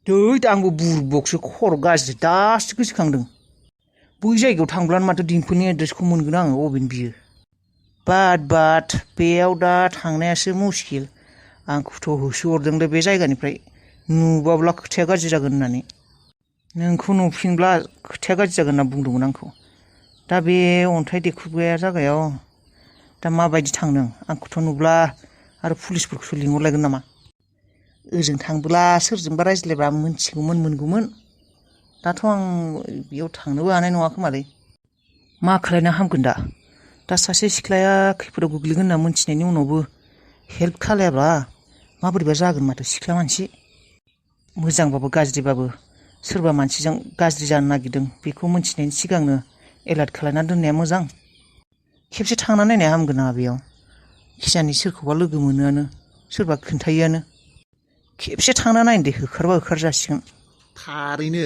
दैद आंबो बुरबकसो खर' गाज्रि दासो गोसोखांदों बै जायगायाव थांब्लानो माथो दिम्पुलनि एड्रेसखौ मोनगोन आङो अबेनि बियो बाद बेयाव दा थांनायासो मुस्किल आंखौथ' होसोहरदोंलै बे जायगानिफ्राय नुबाब्ला खोथाया गाज्रि जागोन होननानै नोंखौ नुफिनब्ला खोथाया गाज्रि जागोन होनना बुंदोंमोन आंखौ दा बे अन्थाइ देख्रुबग्राया जायगायाव दा माबायदि थांदों आंखौथ' नुब्ला आरो पुलिसफोरखौसो लिंहरलायगोन नामा ओजों थांब्ला सोरजोंबा रायज्लायबा मोनगौमोन दाथ' आं बेयाव थांनोबो हानाय नङा खोमालै मा खालायना हामगोन दा सासे सिख्लाया खैफोदाव गोग्लैगोन होनना मोनथिनायनि उनावबो हेल्प खालायाब्ला माबोरैबा जागोन माथो सिख्ला मानसि मोजांबाबो गाज्रिबाबो सोरबा मानसिजों गाज्रि जानो नागिरदों बेखौ मोनथिनायनि सिगांनो एलार्ट खालायना दोननाया मोजां खेबसे थांना नायनाया हामगोन नामा बेयाव खिजानि सोरखौबा लोगो मोनोआनो सोरबा खोन्थायोआनो खेबसे थांना नायनो दे होखारबा होखार जासिगोन थारैनो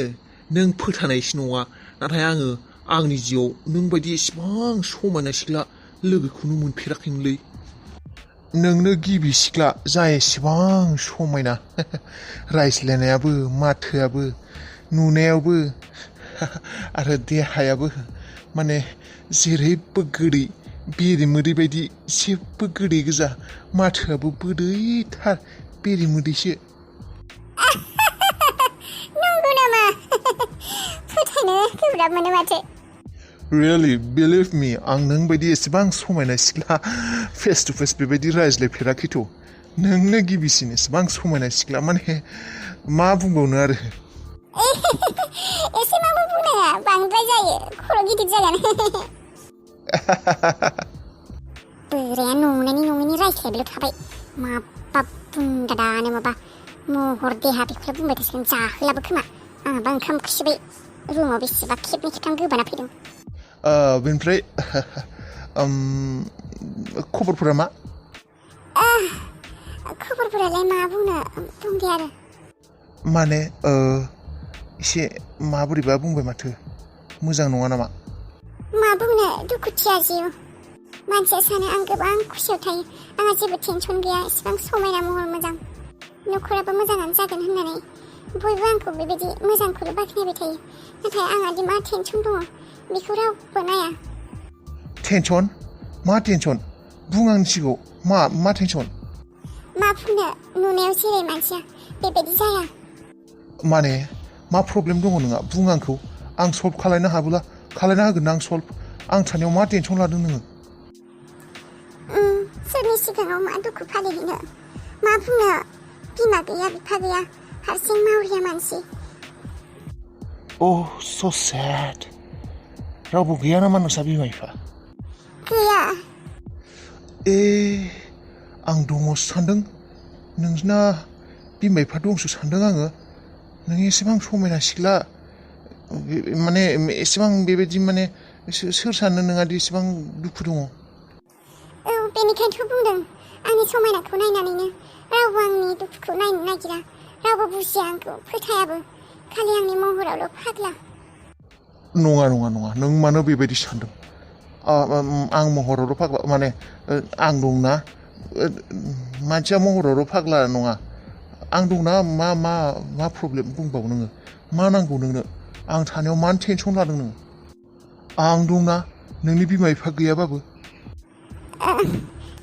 नों फोथायनायसो नङा नाथाय आङो आंनि जिउआव नों बायदि एसेबां समायना सिख्ला लोगोखौनो मोनफेराखैमोनलै नोंनो गिबि सिख्ला जाय एसेबां समायना रायज्लायनायाबो माथोआबो नुनायावबो आरो देहायाबो माने जेरैबो गोदै बेरेमोदै बायदि जेबो गोदै गोजा माथोआबो बोदैथार बेरेमोदैसो नंगौ नामा फोथायनो गोब्राब मोनो माथो Really, believe me, आं नों बायदि एसेबां समायना सिख्ला फेस टु फेस बेबायदि रायज्लायफेराखैथ' नोंनो गिबिसिन एसेबां समायना सिख्ला माने मा बुंबावनो आरो एसेबांबो बुंनाङा बांद्राय जायो खर' गिदिर जागोन बोराया नंनायनि नङैनि रायज्लायबायल' थाबाय माबा बुंदादानो माबा महर देहा बेखौल' बुंबाय थासिगोन जाहोलाबो खोमा आंहाबा ओंखाम ओंख्रि रुमाव बेसेबा खेबनै खेबथाम गोबाना फैदों बेनिफ्राय खबरफोरा मा खबरफोरालाय मा बुंनो दं दे आरो माने एसे माबोरैबा बुंबाय माथो मोजां नङा नामा मा बुंनो दुखुथिया जिउ मानसिया सानो आं गोबां खुसियाव थायो आंहा जेबो टेनसन गैया इसिबां समायना महर मोजां न'खराबो मोजाङानो जागोन होननानै बयबो आंखौ बेबायदि मोजांखौल' बाख्नायबाय थायो नाथाय आंहादि मा टेनसन दङ बेखौ रावबो नाया टेनसन मा टेनसन बुं आंनि सिगाङाव मा टेनसन मा बुंनो नुनायाव जेरै मानसिया बेबायदि जाया माने मा प्रब्लेम दङ नोंहा बुं आंखौ आं सल्भ खालायनो हाबोला खालायना होगोन आं सल्भ आं थानायाव मा टेनसन लादों नोङो सोरनि सिगाङाव मा दुखु फालिहैनो मा बुंनो बिमा गैया बिफा गैया हारसिं मावरिया मानसि Oh, so sad. रावबो गैया नामा नोंसा बिमा बिफा गैया आं दङसो सान्दों नोंना बिमा बिफा दंसो सान्दों आङो नों एसेबां समायना सिख्ला माने एसेबां बेबायदि माने सोर सानो नोंहादि एसेबां दुखु दङ औ बेनिखायनोथ' बुंदों आंनि समायनाखौ नायनानैनो रावबो आंनि दुखुखौ नायनो नागिरा रावबो बुजिया आंखौ फोथायाबो खालि आंनि महरावल' फाग्ला नङा नों मानो बेबायदि सान्दों आं महरावल' फाग्ला माने आं दंना मानसिया महरावल' फाग्ला नङा आं दंना मा प्रब्लेम बुंबाव नोङो मा नांगौ नोंनो आं थानायाव मानो टेनसन लादों नोङो आं दंना नोंनि बिमा बिफा गैयाबाबो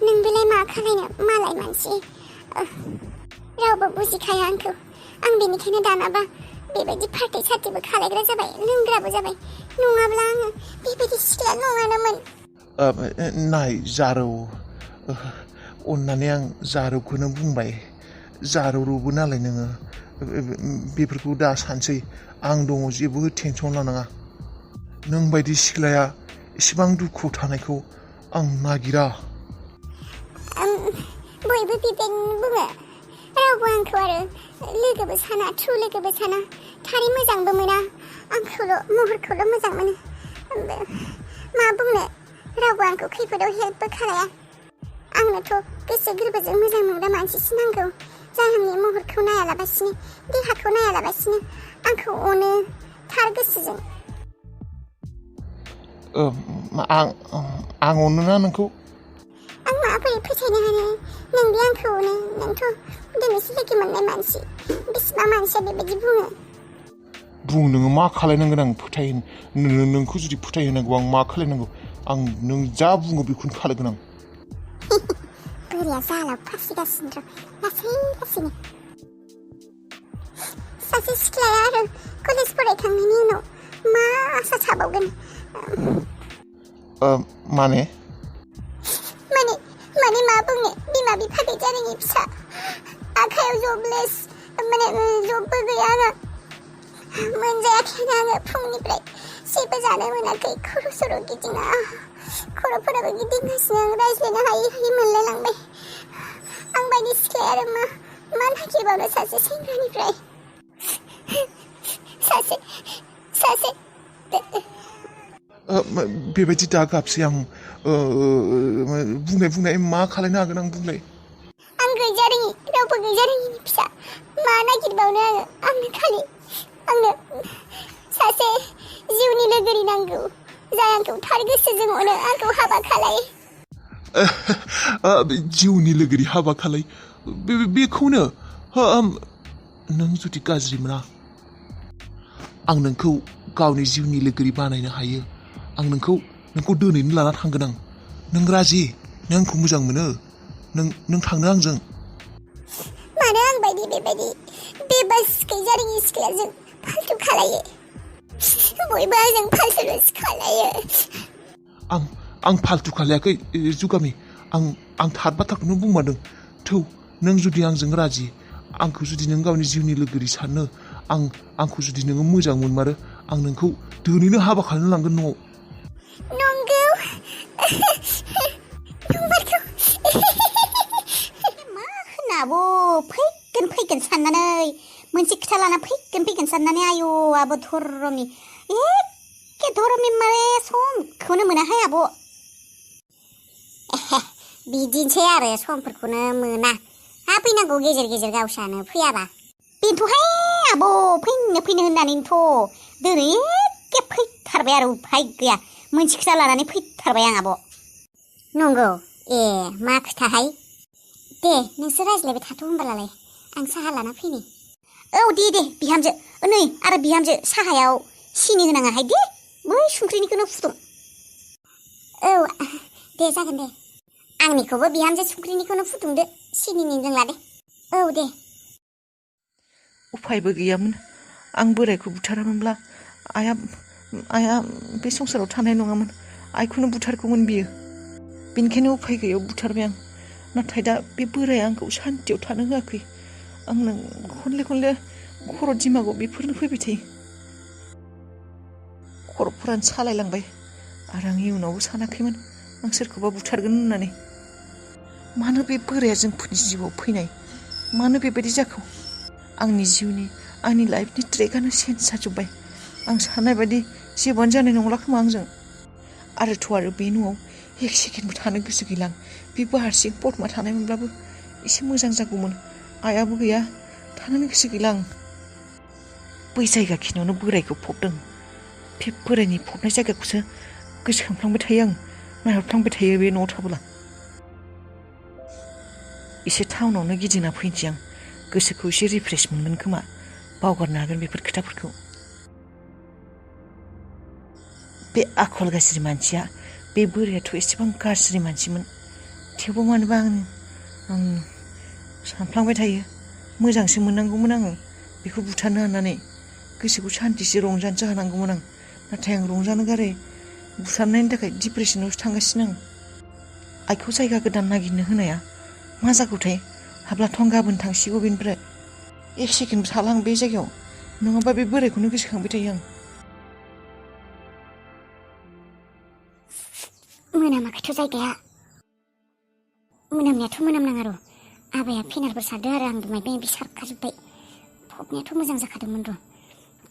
नोंबोलाय मा खालायनो मालाय मानसि रावबो बुजिखाया आंखौ आं बेनिखायनो दानाबा बेबायदि पार्टि सार्टिबो खालायग्रा जाबाय लोंग्राबो जाबाय नङाब्ला आङो बेबायदि सिख्ला नङानोमोन नाय जारौ अननानै आं जारौखौनो बुंबाय जारौबो नालाय नोङो बेफोरखौ दा सानसै आं दङ जेबो टेनसन लानाङा नों बायदि सिख्लाया एसेबां दुखुआव थानायखौ आं नागिरा बयबो बेबायदिनो बुङो रावबो आंखौ आरो लोगोबो साना ट्रु लोगोबो साना थारै मोजांबो मोना आंखौल' महरखौल' मोजां मोनो मा बुंनो रावबो आंखौ खैफोदाव हेल्पबो खालाया आंनोथ' गोसो गोरबोजों मोजां मोनग्रा मानसिसो नांगौ जाय आंनि महरखौ नायालाबासिनो देहाखौ नायालाबासिनो आंखौ अनो थार गोसोजों आं अनोना नोंखौ आं माबोरै बोरै फोथायनो हानो नोंदि आंखौनो नोंथ' दिनैसो लोगो मोननाय मानसि बेसेबां मानसिया बेबायदि बुङो बुं नोङो मा खालायनांगोन आं नोंखौ जुदि फोथायहोनांगौ आं मा खालायनांगौ आं नों जा बुङो बेखौनो खालायगोन आं बोरैया जालाव फासिगासिनो र' लासैनो सासे सिख्लाया आरो कलेज फरायखांनायनि उनाव मा आसा थाबावगोन माने मा बुंनो बिमा बिफा गैजारोङि फिसा आखायाव जबलेस जबबो गैया आङो मोनजायाखैनो आङो फुंनिफ्राय जेबो जानो मोनाखै खर' सर' गिदिङा खर'फोराबो गिदिंगासिनो आं रायज्लायनो हायै मोनलायलांबाय आं बायदि सिख्लाया आरो मा नागिरबावनो सासे सेंग्रानिफ्राय सासे बेबायदि दा गाबसै आं बुंनाय मा खालायनो हागोन आं बुंलाय आं गैजारोङि रावबो गैजारोङिनि फिसा मा नागिरबावनो आंनो सासे जिउनि लोगोरि नांगौ जाय आंखौ थार गोसोजों अनो आंखौ हाबा खालाय जिउनि लोगोरि हाबा खालाय बेखौनो नों जुदि गाज्रि मोना आं नोंखौ गावनि जिउनि लोगोरि बानायनो हायो आं नोंखौ दोनैनो लाना थांगोन आं नों राजि नों आंखौ मोजां मोनो नों थांनो आंजों मानो आं बायदि बेबायदि बेबास गैजारोङि सिख्लाजों फाल्थु खालायो बयबो आंजों फाल्थुल'सो खालायो आं फाल्थु खालायाखै जुगामि आं थार बाथ्राखौनो बुंमारदों थौ नों जुदि आंजों राजि आंखौ जुदि नों गावनि जिउनि लोगोरि सानो आंखौ जुदि नोङो मोजां मोनमारो आं नोंखौ दोनैनो हाबा खालामनो लांगोन न'आव नंगौ मा होनना आब' फैगोन साननानै मोनसे खोथा लाना फैगोन साननानै आयु आब' धरमनि एखे धरमनि माने समखौनो मोनाहाय आब' बिदिनोसै आरो समफोरखौनो मोना फैनांगौ गेजेर गावसानो फैयाबा बेनोथ'हाय आब' फैनो होननानैनोथ' दिनै एखे फैथारबाय आरो उफाय गैया मोनसे खोथा लानानै फैथारबाय आं आब' नंगौ मा खोथाहाय दे नोंसोर रायज्लायबाय थाथ' होनबालाय आं साहा लाना फैनि औ दे बिहामजो नै आरो बिहामजो साहायाव सिनि होनाङाहाय दे बै संख्रिनिखौनो फुदुं औ दे जागोन दे आंनिखौबो बिहामजो संख्रिनिखौनो फुदुंदो सिनिनि लोंला दे औ दे उफायबो गैयामोन आं बोरायखौ बुथारामोनब्ला आइया बे संसाराव थानाय नङामोन आइखौनो बुथारगौमोन बियो बेनिखायनो उफाय गैयाव बुथारबाय आं नाथाय दा बे बोराया आंखौ सान्तियाव थानो होआखै आंनो खनले खर' दिमागाव बेफोरनो फैबाय थायो खर'फोरानो सालायलांबाय आरो आं इयुनावबो सानाखैमोन आं सोरखौबा बुथारगोन होननानै मानो बे बोराया जोंफोरनि जिउआव फैनाय मानो बेबायदि जाखो आंनि जिउनि आंनि लाइफनि ट्रेकआनो चेन्ज जाजोब्बाय आं साननाय बायदि जेबोआनो जानाय नंला खोमा आंजों आरो बे न'आव एक सेकेन्डबो थानो गोसो गैला आं बेबो हारसिं पटमा थानायमोनब्लाबो एसे मोजां जागौमोन आइयाबो गैया थानो गोसो गैला आं बै जायगा खिनियावनो बोरायखौ फबदों बे बोरायनि फबनाय जायगाखौसो गोसोखांफ्लांबाय थायो आं नायहरफ्लांबाय थायो बे न'आव थाबोला एसे टाउनावनो गिदिंना फैनोसै आं गोसोखौ एसे रिफ्रेश मोनगोन खोमा बावगारनो हागोन बेफोर खोथाफोरखौ बे आखल गाज्रि मानसिया बे बोरायाथ' एसेबां गाज्रि मानसिमोन थेवबो मानोबा आं सानफ्लांबाय थायो मोजांसो मोननांगौमोन आङो बेखौ बुथारनो हानानै गोसोखौ सान्थिसो रंजानोसो हानांगौमोन आं नाथाय आं रंजानो गारै बुथारनायनि थाखाय डिप्रेसनावसो थांगासिनो आं आइखौ जायगा गोदान नागिरनो होनाया मा जागौथाय हाब्लाथ' आं गाबोन थांसिगौ बेनिफ्राय एक सेकेन्डबो थाला आं बे जायगायाव नङाबा बे बोरायखौनो गोसोखांबाय थायो आं मोनामाखैथ' जायगाया मोनामनायाथ' मोनामनाङा र' आबाया फेनारफोर सारदों आरो आं माइबा सारखाजोब्बाय फबनायाथ' मोजां जाखादोंमोन र'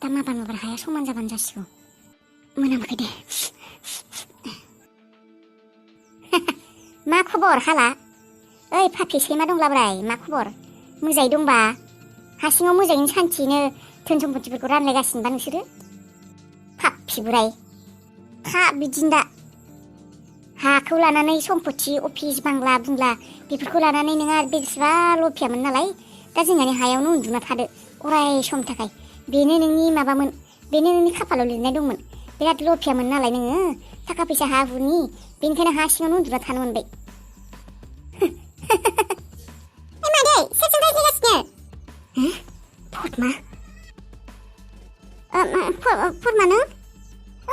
दा माबार हाया समान जाबानो जासिगौ मोनामाखै दे मा खबर हाला ओइ फाफि सैमा दंलाब्राय मा खबर मोजाङै दंबा हासिङाव मोजाङैनो सान्थियैनो धोन सम्पतिफोरखौ रानलायगासिनोबा नोंसोरो फाफि बोराय बिदिनो दा हाखौ लानानै सम्पति अफिस बांला बुंला बेफोरखौ लानानै नोंहा बेसेबा लफियामोन नालाय दा जोंहानि हायावनो उन्दुना थादो अराय समनि थाखाय बेनो नोंनि माबामोन बेनो नोंनि खाफालाव लिरनाय दंमोन बिराद लफियामोन नालाय नोङो थाखा फैसा हा हुनि बेनिखायनो हा सिङावनो उन्दुना थानो मोनबाय मादै सोरजों रायज्लायगासिनो फदमा फदमा नों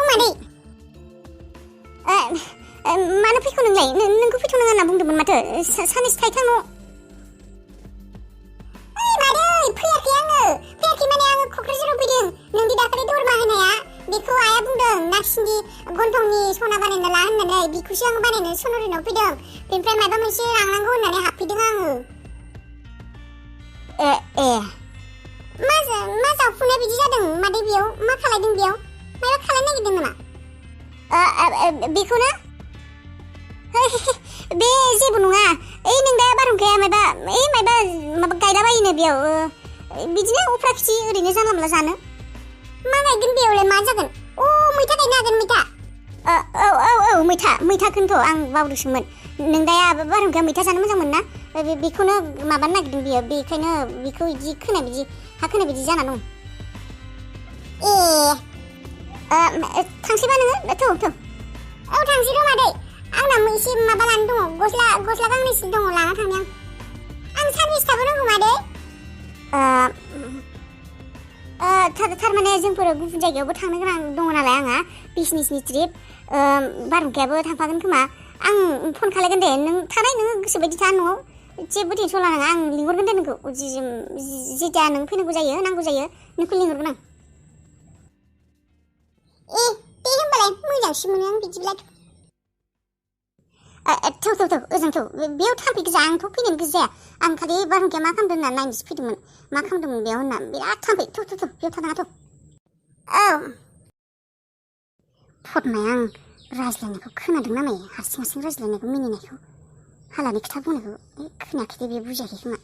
मादै मानो फैखो नोंलाय नोंखौ फैथ'नाङा होनना बुंदोंमोन माथो सानैसो थाइथां न' मादै फैयाखै माने आङो क'क्राझाराव फैदों नोंदि दाखालि दरमा होनाया बेखौ आइया बुंदों नार्सिंनि गन्थंनि सना बानायना ला होननानै बेखौसो आं बानायनो सनरिनाव फैदों बेनिफ्राय माबा मोनसे लांनांगौ होननानै हाबफैदों आङो मा जाफुनाय बिदि जादों मादै बेयाव मा खालायदों बेयाव माबा खालायनो नागिरदों नामा बेखौनो बे जेबो नङा ओइ नों दा बारहुंखाया माबा गायला बायोनो बेयाव बिदिनो उफ्रा खिथि ओरैनो जानला मोनला जानो मा गायगोन बेयावलाय मा जागोन मैथा गायनो हागोन मैथा मैथाखौनोथ' आं बावदोंसोमोन नों दा बारहुंखाया मैथा जानो मोजां मोन ना बेखौनो माबानो नागिरदों बियो बेखायनो बेखौ बिदि खोनाय बिदि हा खोनाय बिदि जाना दं थांसैबा नोङो थांसै र' मादै आंना एसे माबा लानो दङ गस्ला गांनैसो दङ लाना थांनो आं सानबेसे थाबोनांगौ मादै थारमाने जोंफोर गुबुन जायगायावबो थांनो गोनां दङ नालाय आंहा बिजनेसनि ट्रिप बारहुंखायाबो थांफागोन खोमा आं फन खालायगोन दे नों नोङो गोसोबायदि था न'आव जेबो टेनसन लानाङा आं लिंहरगोन दे नोंखौ जेथिया नों फैनांगौ जायो नांगौ जायो नोंखौ लिंहरगोन आं दे होनबालाय मोजांसो मोनो आं बिदिब्ला ओजों बेयाव थाम्फै गोजा आंथ' फैनो गोसो जाया आं खालि बारहुंखाया मा खालामदों होनना नायनोसो फैदोंमोन मा खालामदोंमोन बेयाव होनना बिराद थाम्फै बेयाव थानाङाथ' फदमाया आं रायज्लायनायखौ खोनादों ना मायो हारसिं रायज्लायनायखौ मिनिनायखौ हालानि खोथा बुंनायखौ खोनायाखै दे बेयो बुजियाखै खोमा